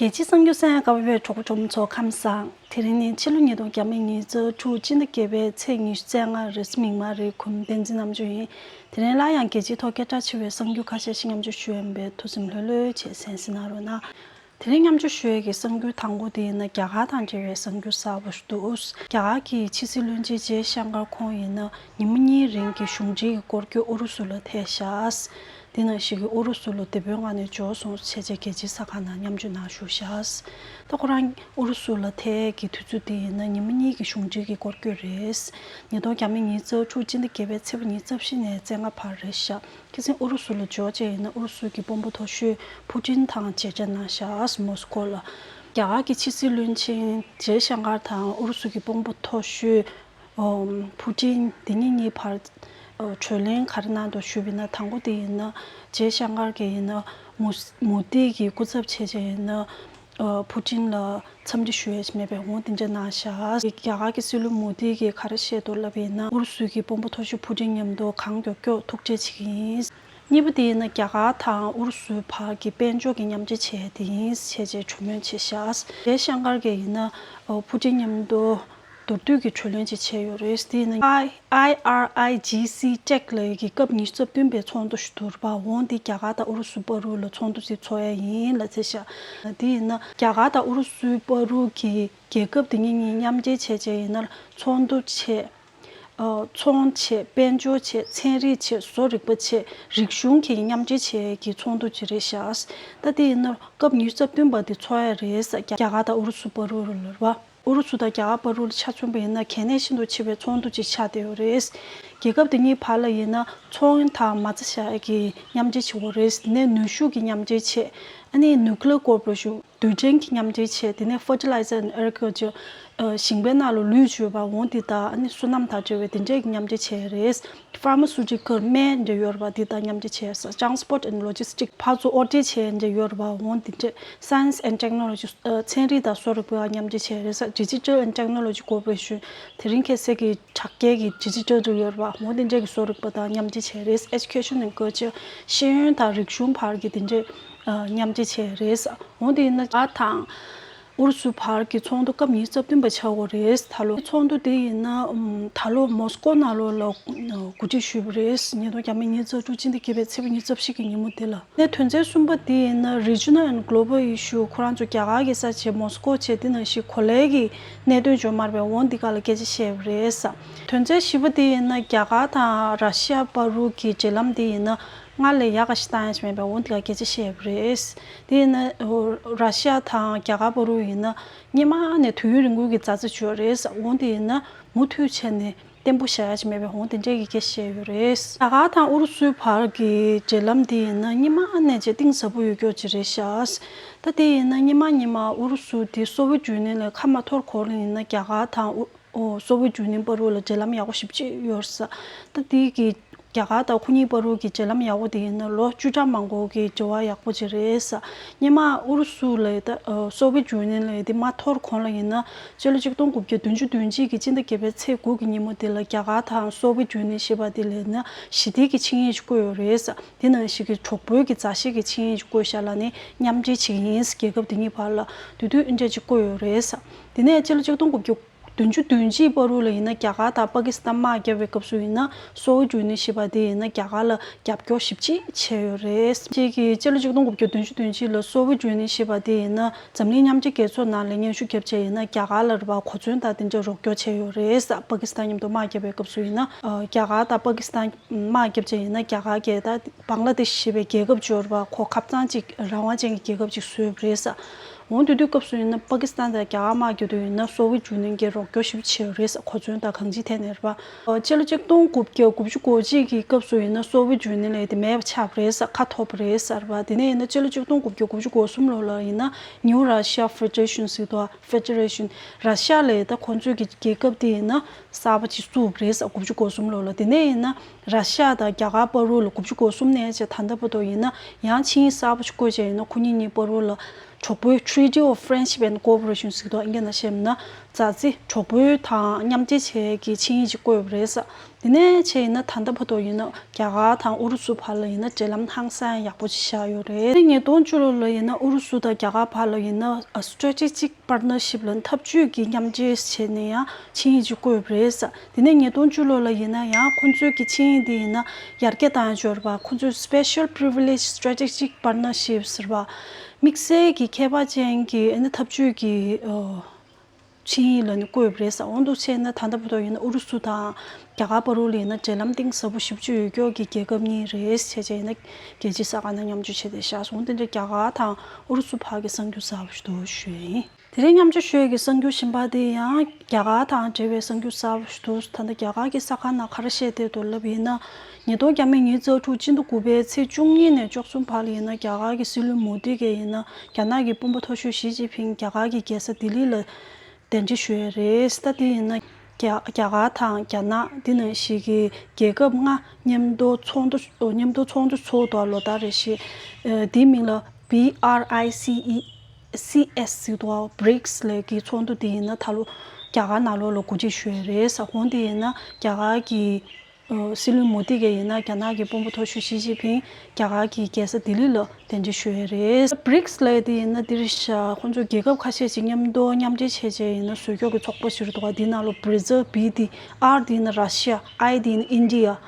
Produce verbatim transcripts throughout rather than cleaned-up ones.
རྒྱལ་སྤྱིའི་གསར་འགྱུར་གསན་ཡག་ག་བའི་གྲོགས་པོ་གྲོགས་མོ་ཚོ་ཁམས་བཟང་། དེ་རིང་ནི་ཕྱི་ལོ་ཉིས་སྟོང་ཉི་ཤུ་རྩ་དྲུག་སྤྱི་ཟླ་བརྒྱད་པའི་ཚེས་ཉི་ཤུ་རྩ་ལྔ་རེས་མིག་དམར་རེད། ཁོམ་བསྟན་འཛིན་རྣམ་དཔྱོད་ཡིན། དེ་རིང་སླར་ཡང་རྒྱལ་སྤྱིའི་ཐོག་སྐད་གྲགས་ཆེ་བའི་གསར་འགྱུར་ཁ་ཤས་ཤིག་མཉམ་སྤྱོད་ཞུ་ཡ་ཡིན་པས་ཐུགས་སེམས་ལྷོད་ལྷོད་བྱས་གསན་གཟིགས་གནང་རོགས་གནང་། དེ་རིང་མཉམ་སྤྱོད་ཞུ་ཡས་ཀྱི་གསར་འགྱུར་དང་པོ་དེ་ཡིན་ན་རྒྱ་གར་དང་འབྲེལ་བའི་གསར་འགྱུར་གསར་པ་ཞིག་འདུག་རྒྱ་གར་གྱི་ཕྱི་སྲིད་བློན་ཆེན་ཇེ་ཤང་ཀར་ཁོང་ཡིན་ན་ཉི་མ་གཉིས་རིང་གི་གཞུང་འབྲེལ་གྱི་སྐོར་སྐྱོད་ཨུ་རུ་སུ་ལ་ཐེགས་ཤག་དེ་ནང་བཞིན་གྱི་ཨུ་རུ་སུ་ལ་བདེ་པོའི་ངང་ནས་འབྱོར་སོང་བྱས་རྗེས་རྒྱལ་སྤྱིའི་གསར་ཁང་ནང་མཉམ་སྤྱོད་གནང་བཞུགས་ཤག་ད་ཁོ་རང་ཨུ་རུ་སུ་ལ་ཐེགས་ཀྱི་དུས་ཚོད་དེ་ཡིན་ན་ཉི་མ་གཉིས་ཀྱི་གཞུང་འབྲེལ་གྱི་སྐོར་སྐྱོད་རེད། ཉིས་སྟོང་ཉི་ཤུ་རྩ་དྲུག་སྤྱི་ཟླ་བརྒྱད་པའི་ཚེས་པ་ཉི་ཤུ་རྩ་བཞི་ནས་རྩ་ལྔ་བར་རེད་ཤག་ཁ་སང་ཨུ་རུ་སུ་ལ་འབྱོར་རྗེས་ཡིན་ན་ཨུ་རུ་སུ་གི་དཔོན་པོ་མཐོ་ཤོས་ཕུ་ཏིན་དང་མཇལ་འཕྲད་གནང་ཤག་མོ་སི་ཀོ་ལ། རྒྱ་གར་གྱི་ཕྱི་སྲིད་བློན་ཆེན་ཇེ་ཤང་ཀར་དང་ཨུ་རུ་སུ་གི་དཔོན་པོ་མཐོ་ཤོས་ཨོ་ཕུ་ཏིན་དེ་གཉིས་གཉིས་བར་ཨོ་གྲོས་གླེང་ག་རེ་གནང་འདུག་ཞུས་པ་ཡིན་ན། དང་པོ་དེ་ཡིན་ན་ཇེ་ཤང་ཀར་གྱིས་ཡིན་ན་མུ་མུ་དྷི་གི་སྐུ་ཚབ་བྱས་བྱས་ཡིན་ན་ཨོ་ཕུ་ཏིན་ལ་འཚམས་འདྲི་ཞུ་ཡས་མེད་པའི་འོང་དེ་འདྲ་གནང་ཤག་རྒྱ་གར་གྱི་སྲིད་བློན་མུ་དྷི་གིས་ག་རེ་བཤད་འདུག་ལབ་པ་ཡིན་ན། ཨུ་རུ་སུ་གི་དཔོན་པོ་མཐོ་ཤོས་ཕུ་ཏིན་མཉམ་དུ་གང་མགྱོགས་མགྱོགས་ཐུག་འཕྲད་བྱེད་ཀྱི་ཡིན། གཉིས་པ་དེ་ཡིན་ན་རྒྱ་གར་དང་ཨུ་རུ་སུའི་བར་གྱི་དཔལ་འབྱོར་གྱི་མཉམ་འབྲེལ་བྱས་དེ་ཡིན་བྱས་རྗེས་གྲོས་མོལ་བྱས་ཤག་ཇེ་ཤང་ཀར་གྱིས་ཡིན་ན་ཨོ་ཕུ་ཏིན་མཉམ་དུ་མདོར་བསྡུས་ཀྱི་གྲོས་གླེང་ཅིག་བྱས་ཡོད་རེད། དེ་ཡིན་ན་I- IRIGC Tech ལབ་ཡག་གི་སྐབས་ཉི་ཤུ་རྩ་བདུན་པའི་ཚོགས་འདུ་ཞིག་འདུག་པ། འོང་དེ་རྒྱ་གར་དང་ཨུ་རུ་སུ་བར་དུ་ལ་ཚོགས་འདུ་ཅིག་ཚོགས་ཡ་ཡིན་ལབ་བྱས་ཤག་དེ་ཡིན་ན་རྒྱ་གར་དང་ཨུ་རུ་སུའི་བར་དུ་གི་རྒྱལ་ཁབ་དེ་གཉིས་གཉིས་མཉམ་འབྲེལ་བྱས་བྱས་ཡིན་ན་ཚོགས་འདུ་བྱས། ཨ་ཚོང་བྱས། དཔལ་འབྱོར་བྱས། ཚན་རིག་བྱས། བཟོ་རིག་པ་བྱས། རིག་གཞུང་གི་མཉམ་འབྲེལ་བྱས་ཀྱི་ཚོགས་འདུ་ཅིག་རེད་ཤག་ད་དེ་ཡིན་ན་སྐབས་ཉི་ཤུ་རྩ་བདུན་པ་དེ་ཚོགས་ཡ་རེད་ཟེར། རྒྱ་གར་དང་ཨུ་རུ་སུ་བར་དུ་ལ་རེད་པ། ཨུ་རུ་སུ་དང་རྒྱ་གར་བར་དུ་ལ་ཆ་མཚོན་པ་ཡིན་ན་གལ་གནད་ཤིན་ཏུ་ཆེ་བའི་ཚོགས་འདུ་ཅིག་ཆགས་བསྡད་ཡོད་རེད། རྒྱལ་ཁབ་དེ་གཉིས་བར་ལ་ཡིན་ན་ཚོང་དང་མ་རྩ་བཞག་ཡ་གི་མཉམ་འབྲེལ་བྱེད་དགོས་རེད། དེ་ནས་ནུས་ཤུགས་ཀྱི་མཉམ་འབྲེལ་བྱས། ཨ་ནི་Nuclear Cooperation རྡུལ་ཕྲན་གྱི་མཉམ་འབྲེལ་བྱས། དེ་ནས་Fertilizer and Agriculture ཨ་ཞིང་པའི་ནང་ལ་ལུད་བཅོས་པ་འོང་དེ་དང་ཨ་ནི་སོ་ནམ་དང་འབྲེལ་བའི་དེ་འདྲས་ཀྱི་མཉམ་འབྲེལ་བྱས་རེད། Pharmaceutical སྨན་འདྲ་ཡོད་རེད་པ། དེ་དང་མཉམ་འབྲེལ་བྱས་ས། Transport and Logistics ཕར་ཚུར་དབོར་འདྲེན་བྱས་འདྲ་ཡོད་རེད་པ། འོང་དེ་འདྲས། Science and Technology ཨ་ཚན་རིག་དང་གསོ་རིག་པ་མཉམ་འབྲེལ་བྱས་རེད་ས། Digital and Technology Cooperation དེ་རིང་ཁ་སང་གི་དྲ་རྒྱའི་གི་digital འདྲ་ཡོད་རེད་པ། འོང་དེ་འདྲས་ཀྱི་གསོ་རིག་པ་དང་མཉམ་འབྲེལ་བྱས་རེད། Education and Culture ཤེས་ཡོན་དང་རིག་གཞུང་བར་གྱི་དེ་འདྲས་ཨ་མཉམ་འབྲེལ་བྱས་རེད། འོང་དེ་ཡིན་ན་རྒྱ་དང་ཨུ་རུ་སུ་བར་གྱི་ཚོགས་འདུ་སྐབས་ཉི་ཤུ་རྩ་བདུན་པ་ཆགས་ཡོད་རེད། ད་ལོ་ཚོགས་འདུ་དེ་ཡིན་ན་ཨམ་ད་ལོ་མོ་སི་ཀོ་ནང་ལོགས་ལ་ཨ་གོ་སྒྲིག་ཞུས་པ་རེད། ཉིས་སྟོང་ཉི་ཤུ་རྩ་དྲུག་སྤྱི་ཟླ་བརྒྱད་པའི་ཚེས་པ་ཉི་ཤུ་རྩ་བཞི་གི་ཉིན་མོ་དེ་ལ། ནས་དོན་ཚན་གསུམ་པ་དེ་ཡིན་ན་Regional and Global Issue ཁོ་རང་ཚོ་རྒྱ་གར་གྱི་ས་བྱས་མོ་སི་ཀོ་བྱས་དེ་ནང་བཞིན་གོ་ལའི་གི་གནད་དོན་འབྱོར་མ་རེད་པས། འོང་འདི་ག་ལ་སྐད་ཆ་བཤད་པ་རེད། དོན་ཚན་བཞི་པ་དེ་ཡིན་ན་རྒྱ་གར་དང་ར་ཤི་ཡ་བར་དུ་གི་འབྲེལ་ལམ་དེ་ཡིན་ན་སྔར་ལས་ཡག་ག་ཞིག་བཏང་ཡ་ཞིག་མེད་པས། འོང་འདི་ག་སྐད་ཆ་བཤད་པ་རེད། དེ་ཡིན་ན་ར་ཤི་ཡ་དང་རྒྱ་གར་བར་དུ་ཡིན་ན་སྔོན་མ་ནས་དུས་ཡུན་རིང་པོའི་གི་མཛའ་བརྩེ་བྱུང་བ་རེད། འོང་དེ་ཡིན་ན་མུ་མཐུད་བྱས་ནས་བརྟན་པོ་བཞག་ཡ་ཞིག་མེད་པས། འོང་དེ་འདྲས་ཀྱི་སྐད་ཆ་བཤད་ཡོད་རེད། རྒྱ་གར་དང་ཨུ་རུ་སུའི་བར་གྱི་འབྲེལ་ལམ་དེ་ཡིན་ན་སྔོན་མ་ནས་ཅིག་གཏིང་ཟབ་པོ་ཡོད་རྒྱུ་ཅིག་རེད་ཤག་ད་དེ་ཡིན་ན་སྔོན་མ་སྔོན་མ་ཨུ་རུ་སུ་དེ་སོ་བི་ཡེ་ཊི་ཡུ་ནི་ཡན་ལས་ཁ་མ་འཐོར་གོང་ལ་ཡིན་ན་རྒྱ་གར་དང་ཨུ་ཨོ་སོ་བི་ཡེ་ཊི་ཡུ་ནི་ཡན་བར་དུ་ལ་འབྲེལ་ལམ་ཡག་པོ་ཞེ་པོ་ཅིག་ཡོད་ས། ད་དེ་གི་རྒྱ་གར་དང་ཁོ་གཉིས་བར་དུ་གི་འབྲེལ་ལམ་ཡག་པོ་དེ་ཡིན་ན་ལོ་བཅུ་ཕྲག་མང་པོ་གི་འབྲེལ་བ་ཡག་པོ་ཅིག་རེད་ས། སྔོན་མ་ཨུ་རུ་སུ་ལ་ད་ཨོ་སོ་བི་ཡེ་ཊི་ཡུ་ནི་ཡན་ལ་དེ་མ་འཐོར་གོང་ལ་ཡིན་ན་སྤྱི་ལོ་ཆིག་སྟོང་དགུ་བརྒྱ་བདུན་ཅུ་དོན་གཅིག་གི་སྤྱི་ཟླ་བརྒྱད་པའི་ཚེས་དགུ་གི་ཉིན་མོ་དེ་ལ་རྒྱ་གར་དང་སོ་བི་ཡེ་ཊི་ཡུ་ནི་ཡན་ཞེས་པ་དེ་ལ་ཡིན་ན་ཞི་བདེ་གི་ཆིངས་ཡིག་ཅིག་བཀོད་ཡོད་རེད་ས། དེ་ནང་བཞིན་གྱི་གྲོགས་པོའི་གི་མཛའ་བཤེས་ཀྱི་ཆིངས་ཡིག་ཅིག་བཀོད་ཤག་ལ་ནི་མཉམ་འབྲེལ་བྱེད་ཀྱི་ཡིན། རྒྱལ་ཁབ་དེ་གཉིས་བར་ལ་དེ་དུས་འདྲ་ཅིག་བཀོད་ཡོད་རེད་ས། དེ་ནས་སྤྱི་ལོ་ཆིག་སྟོང་དགུ་བརྒྱ་བདུན་ཅུ་དོན་གཅིག་བར་དུ་ལ་ཡིན་ན་རྒྱ་གར་དང་པ་ཀི་སི་ཐན་དམག་བརྒྱབ་པའི་སྐབས་སུ་ཡིན་ན་སོ་བི་ཡེ་ཊི་ཡུ་ནི་ཡན་ཞེས་པ་དེ་ཡིན་ན་རྒྱ་གར་ལ་རྒྱབ་སྐྱོར་ཞེ་པོ་ཅིག་བྱས་ཡོད་རེད། གཅིག་གིས་སྤྱི་ལོ་ཆིག་སྟོང་དགུ་བརྒྱ་བདུན་ཅུ་དོན་གཅིག་ལ་སོ་བི་ཡེ་ཊི་ཡུ་ནི་ཡན་ཞེས་པ་དེ་ཡིན་ན་འཛམ་གླིང་མཉམ་འབྲེལ་རྒྱལ་ཚོགས་ནང་ལ་སྙན་ཞུ་བརྒྱབ་བྱས་ཡིན་ན་རྒྱ་གར་ལ་རེད་པ་གོ་མཚོན་དང་དེ་འདྲ་རོགས་སྐྱོར་བྱས་ཡོད་རེད། པ་ཀི་སི་ཐན་མཉམ་དུ་དམག་བརྒྱབ་པའི་སྐབས་སུ་ཡིན་ན་རྒྱ་གར་དང་པ་ཀི་སི་ཐན་དམག་བརྒྱབ་བྱས་ཡིན་ན་རྒྱ་གར་གྱིས་ད་བང་ལ་དེ་ཤི་ཞེས་པའི་རྒྱལ་ཁབ་འབྱོར་བ་ཁོ་ཁ་རྩང་གཅིག་རང་དབང་ཅན་གྱི་རྒྱལ་ཁབ་ཅིག་བཟོས་པ་རེད་ས། འོང་དུས་དུས་སྐབས་སུ་ཡིན་ན་པ་ཀི་སི་ཐན་དང་རྒྱ་གར་དམག་རྒྱག་དུས་ཡིན་ན་སོ་བི་ཡེ་ཊི་ཡུ་ནི་ཡན་གྱིས་རོགས་སྐྱོར་ཞེ་པོ་བྱས་ཡོད་རེད་ས། གོ་མཚོན་དང་གང་ཅིའི་ཐད་ནས་རེད་པ། སྤྱི་ལོ་ཆིག་སྟོང་དགུ་བརྒྱ་དགུ་བཅུ་གོ་གཅིག་གི་སྐབས་སུ་ཡིན་ན་སོ་བི་ཡེ་ཊི་ཡུ་ནི་ཡན་ལས་དེ་མེད་པ་ཆགས་པ་རེད་ས། ཁ་ཐོར་པ་རེད་ས་རེད་པ། དེ་ནས་ཡིན་ན་སྤྱི་ལོ་ཆིག་སྟོང་དགུ་བརྒྱ་དགུ་བཅུ་གོ་གསུམ་ལོ་ལ་ཡིན་ན་New Russia Federation ཟེར་དུས་Federation ར་ཤ་ལས་ད་ཁོང་ཚོའི་གི་རྒྱལ་ཁབ་དེ་ཡིན་ན་གསར་པ་ཅིག་བཙུགས་པ་རེད་ས། དགུ་བཅུ་གོ་གསུམ་ལོ་ལ། དེ་ནས་ཡིན་ན་ར་ཤ་དང་རྒྱ་གར་བར་དུ་ལ་དགུ་བཅུ་གོ་གསུམ་ནས་བྱས་ད་ལྟ་བར་དུ་ཡིན་ན་ཡང་ཆིངས་ཡིག་གསར་པ་ཞིག་བཀོད་བྱས་ཡིན་ན་ཁོ་གཉིས་གཉིས་བར་དུ་ལ་གྲོགས་པོའི་Treaty of Friendship and Cooperation ཟེར་དུས་ཨིན་སྐད་ནང་བཤད་ན་ མཛའ་བརྩེ་གྲོགས་པོའི་དང་མཉམ་སྐྱེ་བྱེད་ཀྱི་ཆིངས་ཡིག་ཅིག་བཀོད་པ་རེད་ས། དེ་ནས་བྱས་ཡིན་ན་ད་ལྟ་བར་དུ་ཡིན་ན་རྒྱ་གར་དང་ཨུ་རུ་སུ་བར་ལ་ཡིན་ན་འབྲེལ་ལམ་ཧང་སང་ཡག་པོ་ཅིག་བཞག་ཡོད་རེད། དེ་ཉིས་སྟོང་བཅུ་ལོ་ལ་ཡིན་ན་ཨུ་རུ་སུ་དང་རྒྱ་གར་བར་ལ་ཡིན་ན་strategic partnership ལ་འཐབ་ཇུས་ཀྱི་མཉམ་འབྲེལ་བྱས་ནས་ཡང་ཆིངས་ཡིག་ཅིག་བཀོད་པ་རེད་ས། དེ་ནས་ཉིས་སྟོང་བཅུ་ལོ་ལ་ཡིན་ན་ཡང་ཁོང་ཚོའི་གི་ཆིངས་ཡིག་དེ་ཡིན་ན་ཡར་རྒྱས་བཏང་ཡ་འབྱོར་བ་ཁོང་ཚོའི་special privilege strategic partnership ཟེར་བ། དམིགས་བསལ་གྱི་ཁྱད་པར་ཅན་གྱི་ཨ་ནི་འཐབ་ཇུས་ཀྱི་ཨ། ཆིངས་ཡིག་ལ་ནི་བཀོད་པ་རེད་ས། འོ་འདུག་བྱས་ན་ད་ལྟ་བར་དུ་ཡིན་ན་ཨུ་རུ་སུ་དང་རྒྱ་གར་བར་ལ་ཡིན་ན་འབྲེལ་ལམ་གཏིང་ཟབ་པོ་ཞེ་པོ་ཅིག་ཡོད་ཀྱོག་གི་རྒྱལ་ཁབ་གཉིས་རེད་བྱས་བྱས་ཡིན་ན་རྒྱལ་སྤྱིའི་ས་ཁ་ནང་མཉམ་སྤྱོད་བྱས་ཏེ་བཞག་སོང་། དེ་འདྲ་རྒྱ་གར་དང་ཨུ་རུ་སུ་བར་གྱི་གསར་འགྱུར་གསར་པ་ཞིག་འདུག་ཞུ་ཡ་ཡིན། དེ་རིང་མཉམ་སྤྱོད་ཞུ་ཡ་གི་གསར་འགྱུར་གཞན་པ་དེ་ཡང་རྒྱ་གར་དང་འབྲེལ་བའི་གསར་འགྱུར་གསར་པ་ཞིག་འདུག་ད་ལྟ་རྒྱ་གར་གྱི་ས་ཁ་ནང་ག་རེ་བཤད་བསྡད་འདུག་ལབ་ཡིན་ན། ཉིས་སྟོང་ཉི་ཤུ་རྩ་དྲུག་སྤྱི་ཟླ་དགུ་པའི་ཚེས་བཅུ་གཉིས་ནས་བཅུ་གསུམ་བར་ལ་ཡིན་ན་རྒྱ་གར་གྱི་སྲིད་བློན་མོ་དི་གིས་ཡིན་ན་རྒྱ་ནག་གི་དཔོན་པོ་མཐོ་ཤོས་ཞི་ཅིན་ཕིང་རྒྱ་གར་གྱི་རྒྱལ་ས་ལྡི་ལི་ལ་གདན་འདྲེན་ཞུས་ཡོད་རེད། ད་དེ་ཡིན་ན་རྒྱ་རྒྱ་གར་དང་རྒྱ་ནག་འདི་ནང་བཞིན་གྱི་རྒྱལ་ཁབ་ལྔ་མཉམ་དུ་ཚོགས་འདུ་མཉམ་དུ་ཚོགས་འདུ་ཚོགས་འདུག་ལོ་ལྟར་རེ་བཞིན། དེའི་མིང་ལ་B R I C E C S ཟེར་འདུག་བ། བྷི་རིགས་ལབ་ཀྱི་ཚོགས་འདུ་དེ་ཡིན་ན་ད་ལོ་རྒྱ་གར་ནང་ལོགས་ལ་གོ་སྒྲིག་ཞུས་ཡོད་རེད་ས། འོ་དེ་ཡིན་ན་རྒྱ་གར་གྱི་ཨ་སྲིད་བློན་མོ་དི་གིས་ཡིན་ན་རྒྱ་ནག་གི་དཔོན་པོ་མཐོ་ཤོས་ཞི་ཅིན་ཕིང་རྒྱ་གར་གྱི་རྒྱལ་ས་ལྡི་ལི་ལ་གདན་འདྲེན་ཞུས་ཡོད་རེད། བྷི་རིགས་ལབ་ཡ་དེ་ཡིན་ན་འདིར་ཤ་ཁོང་ཚོ་རྒྱལ་ཁབ་ཁ་ཤས་ཅིག་མཉམ་དུ་མཉམ་འབྲེལ་བྱས་བྱས་ཡིན་ན་བཟོས་ཀྱོག་གི་ཚོགས་པ་ཞིག་རེད་འདུག་བ། འདི་ནང་ལོ་Brazil། B དེ། R དེ་ཡིན་ན་Russia། I དེ་ཡིན་ན་Russia།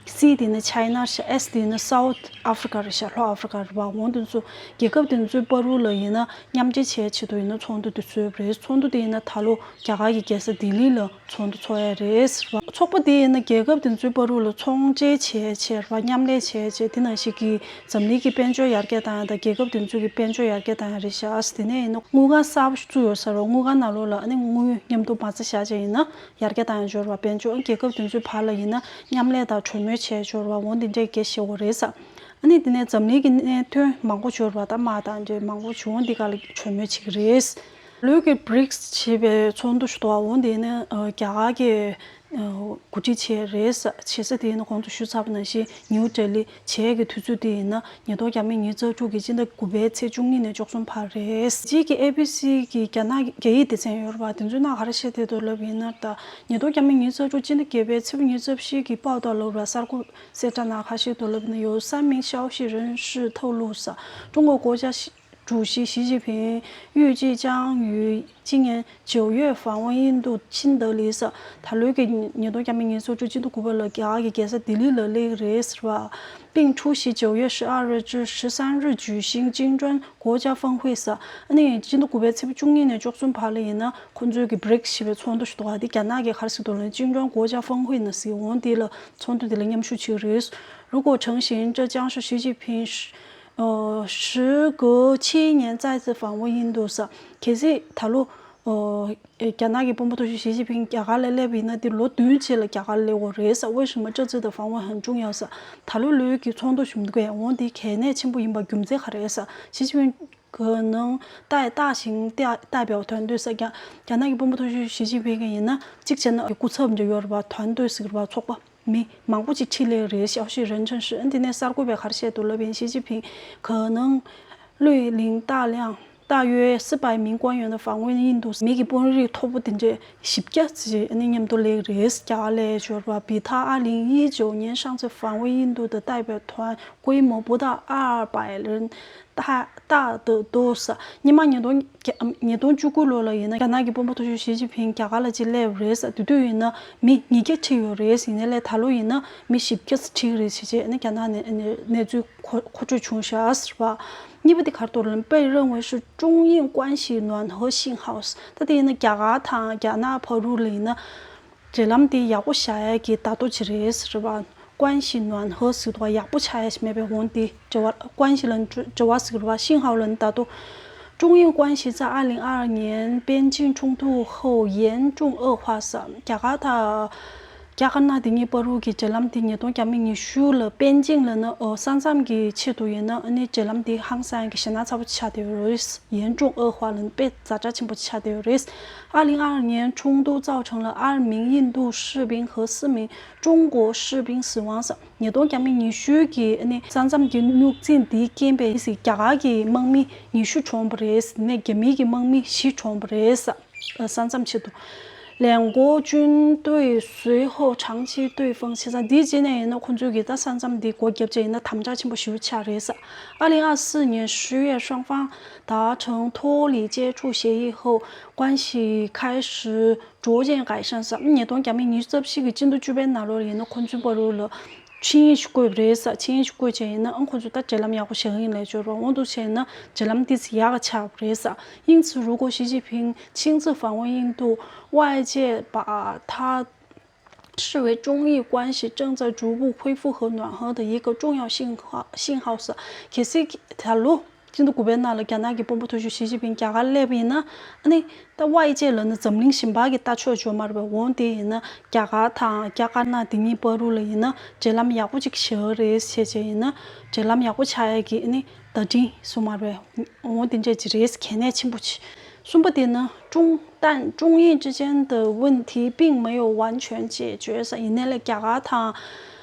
C དེ་ཡིན་ན་China། S དེ་ཡིན་ན་South Africa རེད་ཤག་ལྷོ་ཨ་ཧྥི་རི་ཀ་རེད་བ། འོ་འདི་ཚོ་རྒྱལ་ཁབ་དེ་ཚོའི་བར་ལ་ཡིན་ན་མཉམ་འབྲེལ་བྱས་ཆེད་དུ་ཡིན་ན་ཚོགས་འདུ་དེ་ཚོ་རེད། ཚོགས་འདུ་དེ་ཡིན་ན་ད་ལོ་རྒྱ་གར་གྱི་རྒྱལ་ས་ལྡི་ལི་ལ་ཚོགས་འདུ་ཚོགས་ཡ་རེད་ཟེར་བ། ཚོགས་པ་དེ་ཡིན་ན་རྒྱལ་ཁབ་དེ་ཚོའི་བར་ལ་ཚོང་འབྲེལ་བྱས་བྱས་རེད་བ། མཉམ་ལས་བྱས་བྱས་དེ་ནང་བཞིན་གྱི་འཛམ་གླིང་གི་དཔལ་འབྱོར་ཡར་རྒྱས་བཏང་ཡ་དང་རྒྱལ་ཁབ་དེ་ཚོ་གི་དཔལ་འབྱོར་ཡར་རྒྱས་བཏང་ཡ་རེད་ཤག་དེ་ནས་ཡིན་ན་དངུལ་ཁང་གསར་པ་ཞིག་བཙུགས་ཡོད་ས་རེད། དངུལ་ཁང་ནང་ལོགས་ལ་ཨ་ནི་དངུལ་མཉམ་དུ་མ་རྩ་བཞག་བྱས་ཡིན་ན་ཡར་རྒྱས་བཏང་ཡ་འབྱོར་བ། དཔལ་འབྱོར་རྒྱལ་ཁབ་དེ་ཚོའི་བར་ལ་ཡིན་ན་མཉམ་ལས་དང་གྲོས་མོལ་བྱས་འབྱོར་བ། འོ་འདི་འདྲའི་སྐད་བཤད་དགོས་རེད་ས། ཨ་ནི་དེ་ནས་འཛམ་གླིང་གི་གནད་དོན་མང་པོ་འབྱོར་བ་དང་དམག་དང་འབྲེལ་མང་པོ་བྱུང་། འོ་འདི་ག་ལ་གྲོས་མོལ་བྱེད་ཀྱི་རེད། ལོས་ཀྱི་བྷི་རིགས་ཞེས་པའི་ཚོགས་འདུ་ཞིག་འདུག་འོ་འདི་ནི་ཨ་རྒྱ་གར་གྱི་ཨ་གོ་སྒྲིག་བྱས་རེད་ས། བྱེད་ས་དེ་ཡིན་ན་གོང་དུ་ཞུས་ཚར་བ་ནང་བཞིན་ནིའུ་ཌེ་ལི། བྱེད་ཀྱི་དུས་ཚོད་དེ་ཡིན་ན་ཉིས་སྟོང་ཉི་ཤུ་རྩ་དྲུག་གི་སྤྱི་ཟླ་དགུ་པའི་ཚེས་བཅུ་གཉིས་ནས་བཅུ་གསུམ་བར་རེད། རྗེས་ཀྱི་ཨེ་བི་སི་གི་རྒྱ་ནག་རྒྱ་ཡིག་སྡེ་ཚན་ཡོད་རེད་བ། དེ་ཚོའི་ནང་ག་རེ་བཤད་བསྡད་འདུག་ལབ་ཡིན་ན། ད་ཉིས་སྟོང་ཉི་ཤུ་རྩ་དྲུག་སྤྱི་ཟླ་བརྒྱད་པའི་ཚེས་ཉི་ཤུ་རྩ་བཞི་གི་པའོ་ཏའོ་ལབ་ར་གསར་འགོད་གསལ་བསྒྲགས་ནང་ག་རེ་བཤད་འདུག་ལབ་ན། 由三名消息人士透露，中国国家主席习近平预计将于今年九月访问印度新德里。ད་ལོའི་གི་ཉིས་སྟོང་ཉི་ཤུ་རྩ་དྲུག་སྤྱི་ཟླ་དགུ་པ་ལ་རྒྱ་གར་གྱི་རྒྱལ་ས་ལྡི་ལི་ལ་སླེབས་རེད་ཟེར་བ། 并出席九月十二日至十三日举行金砖国家峰会。ཨ་ནི་སྤྱི་ཟླ་དགུ་པའི་ཚེས་པ་བཅུ་གཉིས་ནས་བཅུ་གསུམ་བར་ལ་ཡིན་ན་ཁོང་ཚོའི་གི་བྷི་རིགས་ཞེས་པའི་ཚོགས་འདུ་ཞིག་འདུག་ག་དེ་རྒྱ་ནག་གི་ག་རེ་ཟེར་འདུག་ལབ་ན་金砖国家峰会ནི་ཟེར། འོ་དེ་ལ་ཚོགས་འདུ་དེ་ལ་མཉམ་ཞུགས་བྱེད་ཀྱི་རེད། 如果成行，这将是习近平时呃时隔七年再次访问印度。གལ་སྲིད་ད་ལོ་ཨོ་རྒྱ་ནག་གི་དཔོན་པོ་མཐོ་ཤོས་ཞི་ཅིན་ཕིང་རྒྱ་གར་ལ་སླེབས་པ་ཡིན་ན་དེ་ལོ་བདུན་རྗེས་ལ་རྒྱ་གར་སླེབས་དགོས་རེད་ས། 为什么这次的访问很重要ས། ད་ལོ་ལོའི་གི་ཚོགས་འདུ་ཞིག་འདུག་གས། འོ་དེ་གལ་གནད་ཆེན་པོ་ཡིན་པ་རྒྱུ་མཚན་ག་རེ་ས། 习近平可能带大型代代表团队 ས། རྒྱ་རྒྱ་ནག་གི་དཔོན་པོ་མཐོ་ཤོས་ཞི་ཅིན་ཕིང་གི་ཡིན་ན་གཅིག་བྱས་ན་སྐུ་ཚབ་འདྲ་ཡོད་རེད་པ། 团队ཟེར་གི་རེད་པ། ཚོགས་པ་མི་མང་པོ་ཅིག་ཁྲིད་སླེབས་རེད། 消息人称是། ཨ་དེ་ནས་གསར་འགོད་པས་ག་རེ་བཤད་འདུག་ལབ་ཡིན། 习近平可能率领大量大约四百名官员的访问印度。 མི་གི་དཔོན་རིགས་མཐོ་པོ་དེ་འདྲས་བཞི་བརྒྱ་ཙམ་ཨ་ནི་མཉམ་དུ་སླེབས་རེད། རྒྱ་གར་སླེབས་ཡོད་རེད་པ། 比他二零一九年上次访问印度的代表团规模不到二百人 大大得多ས། སྔོན་མ་ཉིས་སྟོང་ཉིས་སྟོང་བཅུ་དགུ་ལོ་ལ་ཡིན་ན་རྒྱ་ནག་གི་དཔོན་པོ་མཐོ་ཤོས་ཞི་ཅིན་ཕིང་རྒྱ་གར་ལ་ཅིག་སླེབས་རེད་ས། དེ་དུས་ཡིན་ན་མི་ཉིས་བརྒྱ་ཁྲིད་ཡོད་རེད། ཡིན་ནའི་ལས་ད་ལོ་ཡིན་ན་མི་བཞི་བརྒྱ་ཙམ་ཁྲིད་རེད་ཟེར་བྱས་ནས་རྒྱ་ནག་ནས་གནས་ཚུལ་མཁོ་མཁོ་སྤྲོད་བྱུང་ཤག་ཟེར་བ། གཉིས་པ་དེ་ག་རེ་འདུག་ལབ་ན། 被认为是中印关系暖和信号ས། ད་དེ་ཡིན་ན་རྒྱ་གར་དང་རྒྱ་ནག་བར་དུ་ལ་ཡིན་ན་འབྲེལ་ལམ་དེ་ཡག་པོ་བཞག་ཡ་གི་བརྡ་ཐོ་ཅིག་རེད་ཟེར་བ། 关系暖和ཟེར་དུས་ཡག་པོ་ཆགས་ཡ་ཞིག་མེད་པའི་འོང་དེ་འབྲེལ་བ། 关系ལ་འབྲེལ་བ་ཟེར་བ། 信号ལ་ནི་བརྡ་ཐོ། 中印关系在二零二二年边境冲突后严重恶化ས། རྒྱ་གར་དང་རྒྱ་དཀར་ནག་དེ་གཉིས་བར་དུ་གི་འབྲེལ་ལམ་དེ་ཉིས་སྟོང་ཉི་ཤུ་ལ་边境ལ་ནི་ཨོ་ས་མཚམས་ཀྱི་ཆེད་དུ་ཡིན་ན་ཨ་ནི་འབྲེལ་ལམ་དེ་ཧང་སང་གི་ཞེད་སྣང་ཚ་པོ་ཆགས་བསྡད་ཡོད་རེད། 严重恶化ལ་ནི་དཔེ་ཛ་དྲག་ཆེན་པོ་ཆགས་བསྡད་ཡོད་རེད། 二零二二年冲突造成了二名印度士兵和四名中国士兵死亡ས། ཉིས་སྟོང་ཉི་ཤུ་གི་ཨ་ནི་ས་མཚམས་ཀྱི་རྙོག་འཛིང་འདིའི་རྐྱེན་པས་རྒྱ་གར་གྱི་དམག་མི་ཉི་ཤུ་གྲོངས་པ་རེད། ནས་རྒྱ་མིའི་གི་དམག་མི་བཞི་གྲོངས་པ་རེད་ས། ཨ། ས་མཚམས་ཆེད་དུ། 两国军队随后长期对封། བྱས་ཙང་འདིའི་རྗེས་ནས་ཡིན་ན་ཁོང་ཚོས་ཀྱི་ད་ས་མཚམས་འདི་སྒོ་བརྒྱབ་བྱས་ཡིན་ན་དམ་དྲག་ཆེན་པོ་ཞེ་པོ་ཆགས་རེད་ས། 二零二四年十月，双方达成脱离接触协议后，关系开始逐渐改善 ཟེར། ཉིས་སྟོང་ཉི་ཤུ་རྩ་བཞི་གི་སྤྱི་ཟླ་བཅུ་པའི་ནང་ལོགས་ཡིན་ན་ཁོང་ཚོའི་བར་ལ་ཆིངས་ཡིག་ཞིག་བཀོད་པ་རེད་ཟེར། ཆིངས་ཡིག་ཞིག་བཀོད་བྱས་ཡིན་ན་ཨང་ཁོང་ཚོ་ད་འབྲེལ་ལམ་ཡག་པོ་བྱེད་ཀྱི་ཡིན་ལབ་བརྗོད་པ། འོ་འདུག་བྱས་ན་འབྲེལ་ལམ་དེ་ཡག་ག་ཆགས་པ་རེད་ཟེར། 因此，如果习近平亲自访问印度，外界把他视为中印关系正在逐步恢复和暖和的一个重要信号，信号 ཟེར། གལ་སྲིད་ད་ལོ་སྤྱི་ཟླ་དགུ་པའི་ནང་ལ་རྒྱ་ནག་གི་དཔོན་པོ་ཐོར་ཅིག་ཞི་ཅིན་ཕིང་རྒྱ་གར་སླེབས་པ་ཡིན་ན། ཨ་ནི་ད་ཝའི་ཅེ་ལབ་ན་འཛམ་གླིང་གཞན་པ་གི་ལྟ་ཕྱོགས་ཅིག་ཡོད་མ་རེད་པས། འོ་དེ་ཡིན་ན་རྒྱ་གར་དང་རྒྱ་དཀར་ནག་དེ་གཉིས་བར་དུ་ལ་ཡིན་ན་འབྲེལ་ལམ་ཡག་པོ་ཅིག་བྱེད་ཀྱི་རེད་ཟེར་བྱས་ཡིན་ན། འབྲེལ་ལམ་ཡག་པོ་ཆགས་ཡ་གི་ཨ་ནི་བརྡ་འཕྲིན་སོང་མ་རེད་པས། འོ་དེ་འདྲ་ཅིག་རེད། གལ་གནད་ཆེན་པོ་ཅིག་གསུམ་པ་དེ་ནི་中但中印之间的问题并没有完全解决 ཟེར། ཡིན་ནའི་ལས་རྒྱ་གར་དང་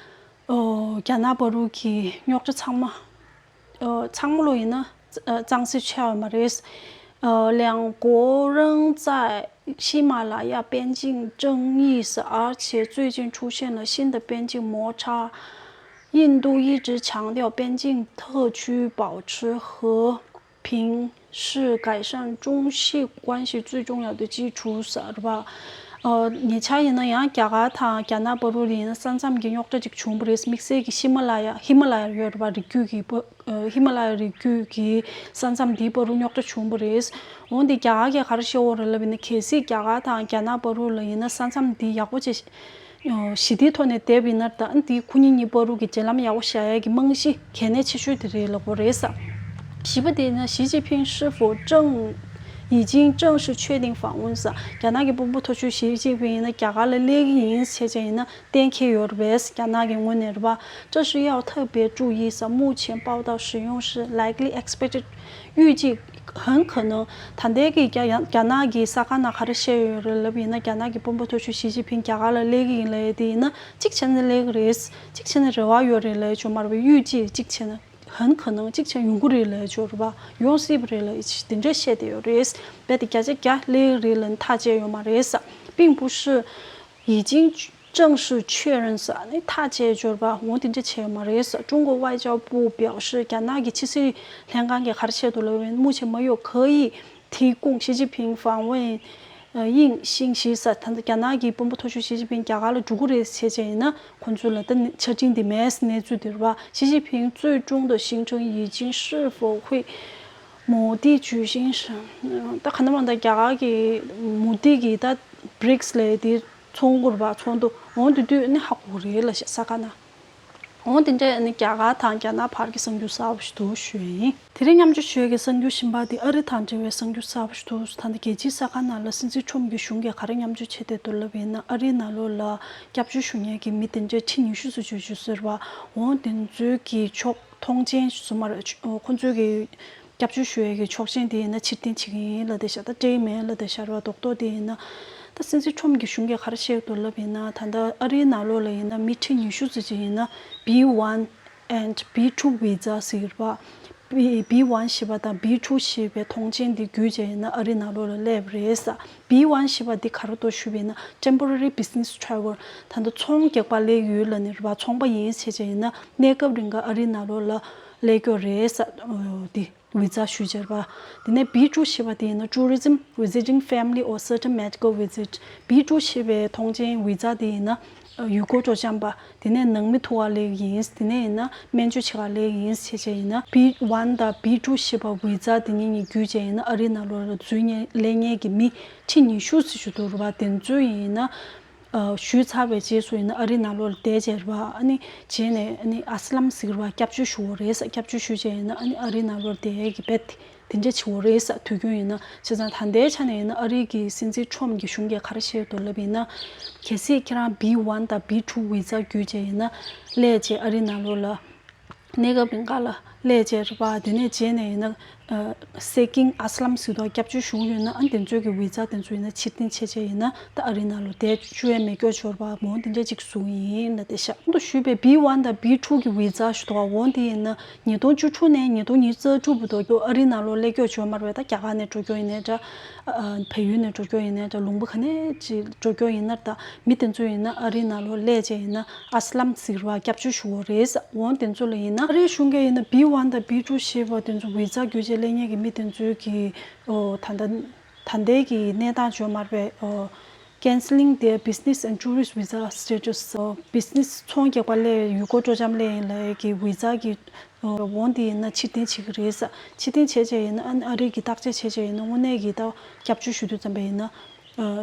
ཨོ་རྒྱ་ནག་བར་དུ་གི་རྙོག་དྲ་ཚང་མ། 呃， ཚང་མ་ལོ་ཡིན་ན་ཨ་གཙང་སེལ་ཆགས་ཡོད་མ་རེད། 呃，两国仍在喜马拉雅边境争议 ཟེར། 而且最近出现了新的边境摩擦。印度一直强调边境特区保持和平是改善中印关系最重要的基础 ཟེར་བ། ཨ་ཉེ་ཆར་ཡིན་ན་ཡང་རྒྱ་གར་དང་རྒྱ་ནག་བར་དུ་ཡིན་ན་ས་མཚམས་ཀྱི་རྙོག་དྲ་ཅིག་བྱུང་བ་རེད། དམིགས་བསལ་གྱི་ཧི་མ་ལ་ཡ་ཧི་མ་ལ་ཡ་ཡོད་རེད་པ། རི་རྒྱུད་ཀྱི་བོད་ཨ་ཧི་མ་ལ་ཡ་རི་རྒྱུད་ཀྱི་ས་མཚམས་འདིའི་བར་དུ་རྙོག་དྲ་བྱུང་བ་རེད། འོན་ཏེ་རྒྱ་གར་གྱིས་ག་རེ་བཤད་ཡོད་རེད་ལབ་ཡིན་ན། གལ་སྲིད་རྒྱ་གར་དང་རྒྱ་ནག་བར་དུ་ལ་ཡིན་ན་ས་མཚམས་འདི་ཡག་པོ་བྱས། ཨ་ཞི་བདེའི་ཐོག་ནས་བསྡད་པ་ཡིན་ན། ད་འདི་ཁོ་གཉིས་གཉིས་བར་དུ་གི་འབྲེལ་ལམ་ཡག་པོ་བྱ་ཡ་གི་རྨང་གཞི་གལ་གནད་ཆེ་ཤོས་དེ་རེད་ལབ་དགོས་རེད་ས། བཞི་པ་དེ་ནི་ཞི་ཅིན་ཕིང་是否正已经正式确定访问 ཟེར། རྒྱ་ནག་གི་དཔོན་པོ་ཐོར་ཅིག་ཞི་ཅིན་ཕིང་ཡིན་ན་རྒྱ་གར་ལ་སླེབས་ཀྱི་ཡིན་ཟེར་བྱས་ཡིན་ན་གཏན་འཁེལ་ཡོད་རེད་པས། རྒྱ་ནག་གི་ངོས་ནས་རེད་པ། 这是要特别注意 ཟེར། 目前报道使用是 likely expected 预计 很可能། ད་ལྟའི་གི་རྒྱ་རྒྱ་ནག་གི་གསར་ཁང་ནང་ག་རེ་བཤད་ཡོད་རེད་ལབ་ཡིན་ན། རྒྱ་ནག་གི་དཔོན་པོ་ཐོར་ཅིག་ཞི་ཅིན་ཕིང་རྒྱ་གར་ལ་སླེབས་ཀྱི་ཡིན་ལབ་ཡ་དེ་ཡིན་ན་གཅིག་བྱས་ན་སླེབས་ཀྱི་རེད། གཅིག་བྱས་ན་རེ་བ་ཡོད་རེད་ལབ་ཡ་ཅིག་ཡོད་མ་རེད་པ། 预计 གཅིག་བྱས་ན། 很可能 གཅིག་བྱས་ན་ཡོང་གི་རེད་ལབ་ཡ་ཅིག་ཡོད་རེད་པ། ཡོང་སྲིད་པ་རེད་ལབ་ཡ་ཅིག་དེ་འདྲ་བཤད་བསྡད་ཡོད་རེད། རྦད་དེ་བརྒྱ་ཆ་བརྒྱ་སླེབས་ཀྱི་རེད་ལབ་ཐག་བཅད་ཡོད་མ་རེད་ས། 并不是 已经正式确认 ཟེར་ནས་ཐག་བཅད་ཡོད་པ། འོ་དེ་འདྲ་བྱས་ཡོད་མ་རེད་ཟེར། 中国外交部表示 རྒྱ་ནག་གི་ཕྱི་སྲིད་ལྷན་ཁང་གིས་ག་རེ་བཤད་འདུག་ལབ་ཡིན་ན། 目前没有可以提供 ཞི་ཅིན་ཕིང་访问 ཨ་应信息 ཟེར། ད་ལྟ་རྒྱ་ནག་གི་དཔོན་པོ་ཐོར་ཅིག་ཞི་ཅིན་ཕིང་རྒྱ་གར་ལ་འགྲོ་གི་རེད་ཟེར་བྱས་ཡིན་ན་ཁོང་ཚོ་ལ་ད་ནི་ཆ་འཕྲིན་དེ་མེད་ཟེར་གནས་ཚུལ་དེ་རེད་པ། 习近平最终的行程已经是否会 མོ་དི་ཇུས་ཤིང་ཧྲན། ད་ག་ནང་མ་ད་རྒྱ་གར་གྱི་མོ་དི་གི་ད་བྷི་རིགས་ལབ་དེ་ཚོགས་འདུ་རེད་པ། ཚོགས་འདུ་འོང་དུས་དུས་ནི་ཧ་གོ་རེད་ལབ་ཤག་གསར་ཁང་ནང་། འོང་དེ་འདྲ་ནི་རྒྱ་གར་དང་རྒྱ་ནག་བར་གྱི་གསར་འགྱུར་གསར་པ་ཞིག་འདུག་ཞུ་ཡ་ཡིན། དེ་རིང་མཉམ་སྤྱོད་ཞུ་ཡ་གི་གསར་འགྱུར་གཞན་པ་དེ་ཨ་རི་དང་འབྲེལ་བའི་གསར་འགྱུར་གསར་པ་ཞིག་འདུག་ད་ལྟ་རྒྱལ་སྤྱིའི་གསར་ཁང་ནང་ལ་སྲིད་འཛིན་ཁྲོམ་གྱི་གཞུང་གིས་ག་རེ་མཉམ་སྤྱོད་བྱས་བསྡད་འདུག་ལབ་ཡིན་ན། ཨ་རིའི་ནང་ལོགས་ལ་སྐྱབས་བཅོལ་ཞུ་མཁན་གྱི་མི་དེ་འདྲ་ཁྲི་ཉི་ཤུ་ཙམ་ཞིག་ཡོད་ཟེར་བ། འོང་དེ་ཚོའི་གི་ཆོག་མཐོང་མཆན་སོང་མ་རེད། ཁོ་ཚོས་ཀྱི་སྐྱབས་བཅོལ་ཞུ་ཡས་ཀྱི་ཆོག་མཆན་དེ་ཡིན་ན་ཕྱིར་འཐེན་བྱེད་ཀྱི་ཡིན་ལབ་བསྡད་ཤག་ད་སྤྲད་ཀྱི་མེད་ལབ་བསྡད་ཤག་རེད་པ། རྡོག་རྡོག་དེ་ཡིན་ན། ད་སྲིད་འཛིན་ཁྲོམ་གྱི་གཞུང་གིས་ག་རེ་བཤད་འདུག་ལབ་ཡིན་ན། ད་ལྟ་ཨ་རིའི་ནང་ལོགས་ལ་ཡིན་ན་མི་ཁྲི་ཉི་ཤུ་ཙམ་ཅིག་ཡིན་ན་བི་ཝན་ཨེན་ཌི་བི་ཊུ་བི་ཛ་ཟེར་གྱི་རེད་པ། བི་བི་ཝན་ཞེས་པ་དང་བི་ཊུ་ཞེས་པའི་མཐོང་མཆན་འདི་བརྒྱུད་བྱས་ཡིན་ན་ཨ་རིའི་ནང་ལོགས་ལ་སླེབས་པ་རེད་ས། བི་ཝན་ཞེས་པ་འདི་ག་རེ་འདུག་ཞུས་པ་ཡིན་ན། Temporary Business Travel། ད་ལྟ་ཚོང་རྒྱག་པར་སླེབས་ཡོད་ལབ་ནི་རེད་པ། ཚོང་པ་ཡིན་ཟེར་བྱས་ཡིན་ན་གནས་སྐབས་རིང་ག་ཨ་རིའི་ནང་ལོགས་ལ་སླེབས་ཀྱི་རེད་ས། འོ་འདི་བི་ཛ་ཞུས་བྱས་རེད་པ། དེ་ནས་བི་ཊུ་ཞེས་པ་དེ་ཡིན་ན་Tourism Visiting Family or Certain Medical Visit། བི་ཊུ་ཞེས་པའི་མཐོང་མཆན་བི་ཛ་དེ་ཡིན་ན་ཡུལ་སྐོར་སྤྲོ་འཆམ་པ། དེ་ནས་ནང་མི་ཐུག་ག་སླེབས་ཡིན། དེ་ནས་ཡིན་ན་སྨན་བཅོས་བྱེད་ག་སླེབས་ཡིན་ཟེར་བྱས་ཡིན་ན། བི་ཝན་དང་བི་ཊུ་ཞེས་པ་བི་ཛ་དེ་གཉིས་གཉིས་བརྒྱུད་བྱས་ཡིན་ན་ཨ་རིའི་ནང་ལོགས་ལ་འཛུལ་ཉེ་སླེབས་མཁན་གྱི་མི་ཁྲི་ཉི་ཤུ་ཙམ་ཞིག་འདུག་རེད་པ། དེ་ཚོ་ཡིན་ན་ཨ་ཞུས་ཚར་བའི་རྗེས་སུ་ཡིན་ན་ཨ་རིའི་ནང་ལོགས་ལ་བསྡད་བྱས་རེད་པ། ཨ་ནི་རྗེས་ནས་ཨ་ནི་ཨ་སི་ལམ་ཟེར་གྱི་རེད་པ། སྐྱབས་བཅོལ་ཞུ་བ་རེད་ས། སྐྱབས་བཅོལ་ཞུས་བྱས་ཡིན་ན་ཨ་ནི་ཨ་རིའི་ནང་ལོགས་ལ་བསྡད་ཡས་ཀྱི་རྦད་དེ་དེ་འདྲ་བྱེད་དགོས་རེད་ས། དུས་རྒྱུན་ཡིན་ན། བྱས་ཙང་ད་ལྟའི་ཆ་ནས་ཡིན་ན་ཨ་རི་གི་སྲིད་འཛིན་ཁྲོམ་གྱི་གཞུང་གིས་ག་རེ་བཤད་འདུག་ལབ་ཡིན་ན། གལ་སྲིད་ཁྱེད་རང་བི་ཝན་དང་བི་ཊུ་བི་ཛ་བརྒྱུད་བྱས་ཡིན་ན་སླེབས་བྱས་ཨ་རི་ནང་ལོགས་ལ་གནས་སྐབས་རིང་ག་ལ་སླེབས་བྱས་རེད་པ། དེ་ནས་རྗེས་ནས་ཡིན་ན་ Seeking Asylum ཟེར་དུས་སྐྱབས་བཅོལ་ཞུ་གི་ཡོད་ན་ཨ་ནི་དེ་ཚོའི་གི་བི་ཛ་དེ་ཚོ་ཡིན་ན་ཕྱིར་འཐེན་བྱས་བྱས་ཡིན་ན་ད་ཨ་རིའི་ནང་ལོགས་བསྡད་བཅུག་ཡས་མེད་སྐྱོ་ཆོར་བ་མོ་དེ་འདྲ་ཅིག་བཟོ་གི་ཡིན་ལབ་བསྡད་ཤག་ད་ཞུས་པའི་བི་ཝན་དང་བི་ཊུ་གི་བི་ཛ་ཞུ་དོ་འོ་དེ་ཡིན་ན་ཉིས་སྟོང་བཅུ་དྲུག་ནས་ཉིས་སྟོང་ཉི་ཤུ་རྩ་དྲུག་བར་དུ་ཨ་རིའི་ནང་ལོགས་སླེབས་སྐྱོ་ཆོར་མ་རེད་པས། ད་རྒྱ་གར་ནས་འགྲོ་སྐྱོ་ཡིན་ནའི་འདྲ། བལ་ཡུལ་ནས་འགྲོ་སྐྱོ་ཡིན་ནའི་འདྲ། ལུང་པ་ག་ནས་ཅིག་འགྲོ་སྐྱོ་ཡིན་ན་ད་མི་དེ་ཚོ་ཡིན་ན་ཨ་རིའི་ནང་ལོགས་སླེབས་བྱས་ཡིན་ན་ཨ་སི་ལམ་ཟེར་བ་སྐྱབས་བཅོལ་ཞུ་བ་རེད། འོ་དེ་ཚོ་ལ་ཡིན་ན་ཨ་རིའི་གཞུང་གིས་ཡིན་ན་བི་ཝན་དང་བི་ཊུ་ཞེས་པ་དེ་ཚོ་བི་ཛ་བརྒྱུད་བྱས་སླེབས་མཁན་གྱི་མི་དེ་ཚོའི་གི་ད་ལྟ་ད་ལྟའི་གི་གནས་སྟངས་བརྗོད་མ་རེད་པས། Cancelling their business and tourist visa status. Business ཚོང་རྒྱག་པ་ལས་ཡུལ་སྐོར་སྤྲོ་འཆམ་ལས་ཡིན་ལ་གི་བི་ཛ་གི་འོང་དེ་ཡིན་ན་ཕྱིར་འཐེན་བྱེད་ཀྱི་རེད་ས། ཕྱིར་འཐེན་བྱས་བྱས་ཡིན་ན་ཨ་ནི་ཨ་རི་གི་བརྟག་དཔྱད་བྱས་བྱས་ཡིན་ན་དངོས་གནས་ཀྱི་ད་སྐྱབས་བཅོལ་ཞུ་དུས་ཙམ་པ་ཡིན་ན་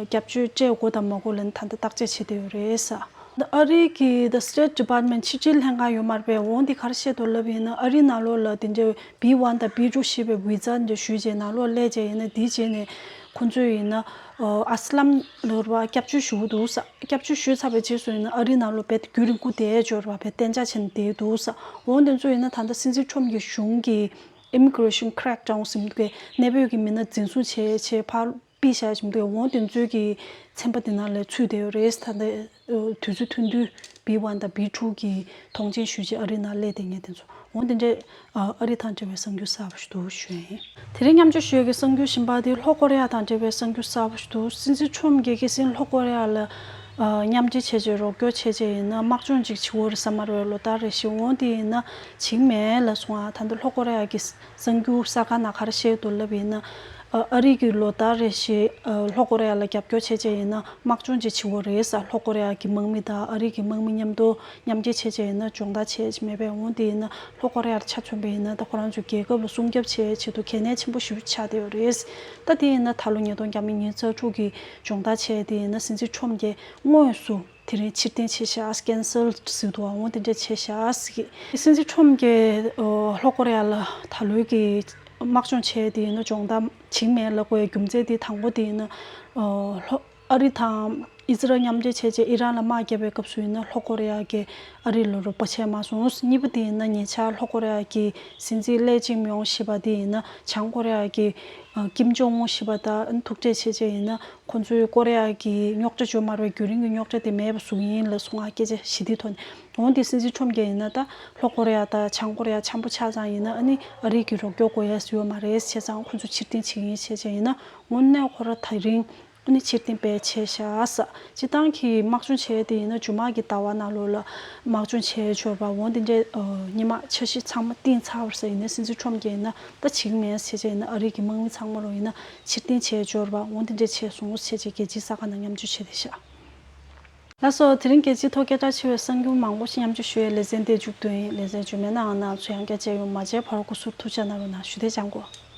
སྐྱབས་བཅོལ་སྤྲད་དགོས་དང་མ་དགོས་ལ་ནི་ད་ལྟ་བརྟག་དཔྱད་བྱེད་བསྡད་ཡོད་རེད་ས། ཨ་རི་གི་The State Department ཕྱི་འབྲེལ་ལྷན་ཁང་ཡོད་མ་རེད་པས། འོང་དེ་ག་རེ་བཤད་འདུག་ལབ་ཡིན་ན་ཨ་རི་ནང་ལོགས་ལ་དེ་འདྲའི་བི་ཝན་དང་བི་ཊུ་ཞེས་པའི་བི་ཛ་འདི་ཞུས་བྱས་ནང་ལོགས་སླེབས་བྱས་ཡིན་ན་དེའི་རྗེས་ནས་ཁོང་ཚོས་ཡིན་ན་ཨ་སི་ལམ་ལོར་བ་སྐྱབས་བཅོལ་ཞུ་གི་འདུག་ས། སྐྱབས་བཅོལ་ཞུས་ཚར་བའི་རྗེས་སུ་ཡིན་ན་ཨ་རི་ནང་ལོགས་རྦད་དེ་རྒྱུན་རིང་པོ་བསྡད་འབྱོར་བ་རྦད་གཏན་འཇགས་བྱས་ནས་བསྡད་འདུག་ས། འོ་དེ་ཚོ་ཡིན་ན་ད་ལྟ་སྲིད་འཛིན་ཁྲོམ་གྱི་གཞུང་གི་Immigration Crackdown ཟེར་གྱི་གནས་སྤོས་ཀྱི་མི་སྣ་འཛིན་བཟུང་བྱས་བྱས་ཕར་ཕུད་བཞག་ཅིག་འདུག་འོ་དེ་ཚོའི་གི་ཚན་པ་དེ་ནང་ལ་ཚུད་བསྡད་ཡོད་རེད། ད་ལྟ་དུས་ཚོད་ཐུང་དུས་བི་ཝན་དང་བི་ཊུ་གི་མཐོང་མཆན་ཞུས་བྱས་ཨ་རི་ནང་སླེབས་བསྡད་མཁན་དེ་ཚོ། འོ་དེ་འདྲས་ཨ་རི་དང་འབྲེལ་བའི་གསར་འགྱུར་གསར་པ་ཞིག་འདུག་ཞུ་ཡ་ཡིན། དེ་རིང་མཉམ་སྤྱོད་ཞུ་ཡ་གི་གསར་འགྱུར་གཞན་པ་དེ་ལྷོ་ཀོ་རི་ཡ་དང་འབྲེལ་བའི་གསར་འགྱུར་གསར་པ་ཞིག་འདུག་སྲིད་འཛིན་ཁྲོམ་གྱིས་ཁ་སང་ལྷོ་ཀོ་རི་ཡ་ལ་མཉམ་འབྲེལ་བྱས་བྱས་རོགས་སྐྱོར་བྱས་བྱས་ཡིན་ན་དམག་སྦྱོང་ཅིག་བྱེད་དགོས་རེད་བསམ་མ་རེད་པས། ལོ་ལྟར་རེ་བཞིན་འོ་དེ་ཡིན་ན་བྱེད་ཀྱི་མེད་ལབ་སོང་ང་། ད་ལྟ་ལྷོ་ཀོ་རི་ཡ་གི་གསར་འགྱུར་གསར་ཁང་ནང་ག་རེ་བཤད་འདུག་ལབ་ཡིན་ན། ཨ་རི་གིས་ལོ་ལྟར་རེ་བཞིན་ལྷོ་ཀོ་རི་ཡ་ལ་རྒྱབ་སྐྱོར་བྱས་བྱས་ཡིན་ན་དམག་སྦྱོང་ཅིག་བྱེད་དགོས་རེད་ས། ལྷོ་ཀོ་རི་ཡ་གི་དམག་མི་དང་ཨ་རི་གི་དམག་མི་མཉམ་དུ་མཉམ་འབྲེལ་བྱས་བྱས་ཡིན་ན་སྦྱོང་བརྡར་བྱས་བྱས་མེད་པས། འོ་དེ་ཡིན་ན་ལྷོ་ཀོ་རི་ཡ་ལ་ཆ་མཚོན་པ་ཡིན་ན་ད་ཁོ་རང་ཚོའི་རྒྱལ་ཁབ་ལ་སྲུང་སྐྱོབ་བྱེད་ཆེད་དུ་གལ་གནད་ཆེན་པོ་ཞིག་ཆགས་བསྡད་ཡོད་རེད། ད་དེ་ཡིན་ན་ད་ལོ་ཉིས་སྟོང་ཉི་ཤུ་རྩ་དྲུག་གི་སྦྱོང་བརྡར་བྱས་དེ་ཡིན་ན་སྲིད་འཛིན་ཁྲོམ་གྱིས་དངོས་སུ་དེ་རིང་ཕྱིར་འཐེན་བྱས་ཤག cancel ཟེར་འདུག་འོ་དེ་འདྲ་བྱས་ཤག་ཟེར་གི། སྲིད་འཛིན་ཁྲོམ་གྱིས་ལྷོ་ཀོ་རི་ཡ་ལ་ད་ལོའི་གི་དམག་སྦྱོང་བྱས་དེ་ཡིན་ན་སྦྱོང་བརྡར་བྱེད་མེད་ལབ་དགོས་ཡ་རྒྱུ་མཚན་དེ་དང་པོ་དེ་ཡིན་ན་ལྷོ་ཨ་རི་དང་ཨི་ཟི་རལ་མཉམ་འབྲེལ་བྱས་རྗེས་ཨི་རན་ལ་དམག་བརྒྱབ་པའི་སྐབས་སུ་ཡིན་ན་ལྷོ་ཀོ་རི་ཡ་གིས་ཨ་རི་ལ་རོགས་པ་བྱས་མ་སོང་། གཉིས་པ་དེ་ཡིན་ན་ཉེ་ཆར་ལྷོ་ཀོ་རི་ཡ་གི་སྲིད་འཛིན་ལེ་ཅིང་མིའུ་ཞེས་པ་དེ་ཡིན་ན་བྱང་ཀོ་རི་ཡ་གི་ཀིམ་ཇོང་ཨུན་ཞེས་པ་དང་ཐུག་འཕྲད་བྱས་རྗེས་ཡིན་ན་ཁོ་ཚོས་ཀོ་རི་ཡ་གི་རྙོག་དྲ་བརྗོད་མ་རེད་པས། རྒྱུན་རིང་གི་རྙོག་དྲ་དེ་མེད་པ་བཟོ་གི་ཡིན་ལབ་སོང་ང་། སྐད་ཆ་ཞི་བདེའི་ཐོག་ནས། འོན་ཏེ་སྲིད་འཛིན་ཁྲོམ་གྱིས་ཡིན་ན་ད་ལྷོ་ཀོ་རི་ཡ་དང་བྱང་ཀོ་རི་ཡ་འཆམ་པོ་ཆགས་ཙང་ཡིན་ན་ཨ་ནི་ཨ་རི་གི་རོགས་སྐྱོར་དགོས་ཡ་ཡོད་མ་རེད། བྱས་ཙང་ཁོ་ཚོ་ཕྱིར་འཐེན་བྱེད་ཀྱི་ཡིན་བྱས་བྱས་ཡིན་ན་དངོས་གནས་ཁོ་ར་ད་རིང་ཨ་ནི་ཕྱིར་འཐེན་བྱས་བྱས་ཤག་ས། སྤྱིར་བཏང་གི་དམག་སྦྱོང་བྱས་དེ་ཡིན་ན་ཇུ་མ་གི་ཟླ་བ་ནང་ལོགས་ལ་དམག་སྦྱོང་བྱས་འབྱོར་བ་འོ་དེ་འདྲའི་སྔོན་མ་འཆར་གཞི་ཚང་མ་བཏིང་ཚར་བ་རེད་ས། ཡིན་ནའི་སྲིད་འཛིན་ཁྲོམ་གྱིས་ཡིན་ན་ད་བྱེད་ཀྱི་མེད་བྱས་བྱས་ཡིན་ན་ཨ་རི་གི་དམག་མི་ཚང་མ་ལོ་ཡིན་ན་ཕྱིར་འཐེན་བྱས་འབྱོར་བ་འོ་དེ་འདྲ་བྱས་སོང་བྱས་བྱས་རྒྱལ་སྤྱིའི་གསར་ཁང་ནང་མཉམ་སྤྱོད་བྱས་བསྡད་ཤག་ལགས་སོ། དེ་རིང་རྒྱལ་སྤྱིའི་ཐོག་སྐད་གྲགས་ཆེ་བའི་གསར་འགྱུར་མང་པོ་ཞིག་མཉམ་སྤྱོད་ཞུ་ཡའི་ལེ་ཚན་དེ་མཇུག་བསྡུ་ཡིན། ལེ་ཚན་རྗེས་མའི་ནང་ང་ང་ཚོ་ཡང་བསྐྱར་མཇལ་ཡོང་། མ་མཇལ་བར་སྐུ་གཟུགས་ཐུགས་ཅག་གནང་རོགས་གནང་ཞུ། དེ་ཅང་གོ།